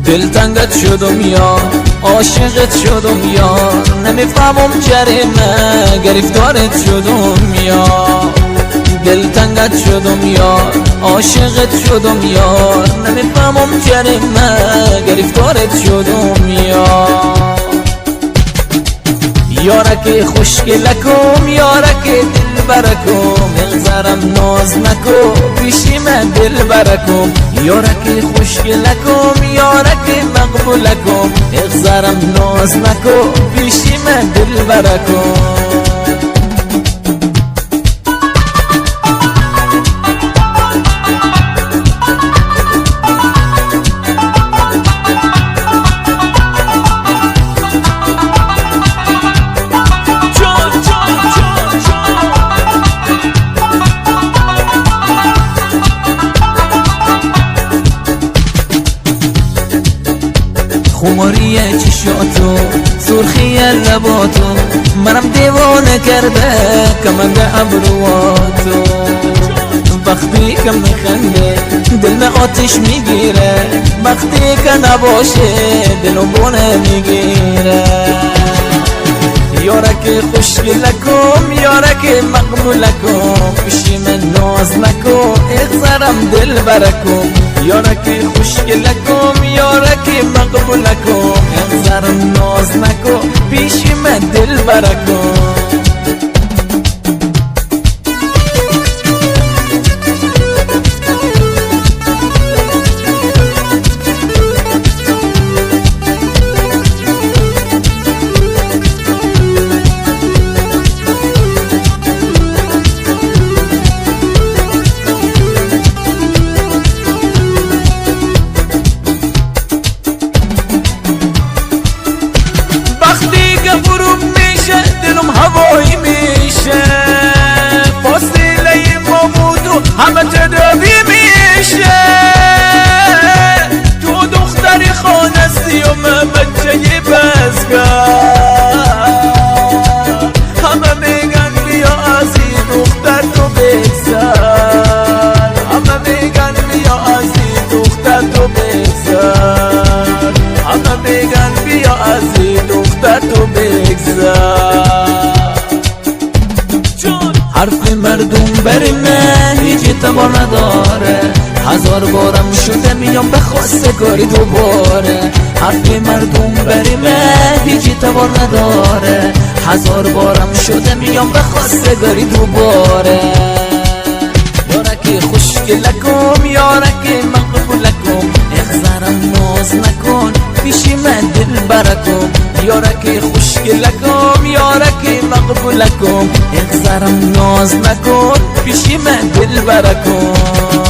دلتنگت شدم یار، عاشقت شدم یار، نمیفهمم چرا من گرفتارت شدم یار. دلتنگت شدم یار، عاشقت شدم یار، نمیفهمم چرا من گرفتارت شدم یار. یارک خوشگلکم، یارک دلبرکم، اغزرم ناز نکو پیشی من دلبرکم. یارک خوشگلکم، یارک مقبولکم، اغزرم ناز نکو پیشی من دلبرکم. خماری چشاتو، سرخی لباتو، منم دیوانه کرده کمند ابرواتو. وقتی که میخنده دلم آتش میگیره، وقتی که نباشه دلم بونه میگیره. یارک خوشگلکم، یارک مقبولکم، پیشی من ناز نکن اغزرم دلبرکم. یارک خوشگلکم، یارک مقبولکم، اغزرم ناز نکن پیشی من دلبرکم. وقتی که غروب میشه دلم هوایی میشه، فاصله ما بود و همه تداوی میشه. تو دختری خانستی و من بچه بزگر، همه میگن بیا از این دختر تو بگذر، همه میگن بیا از این دختر تو بگذر، همه میگن بیا از این دختر تو بگذر. حرف مردم بر من هیچ اعتبار نداره، هزار بارم شده میام به خواستگاری دوباره. حرف مردم بر من هیچ اعتبار نداره، هزار بارم شده میام به خواستگاری دوباره. یارک خوشگلکم، یارک مقبولکم، اغزرم ناز نکن پیشی من دلبرکم. یارک خوشگلکم، یارک مقبولکم، اغزرم ناز نکن پیشی من دلبرکم.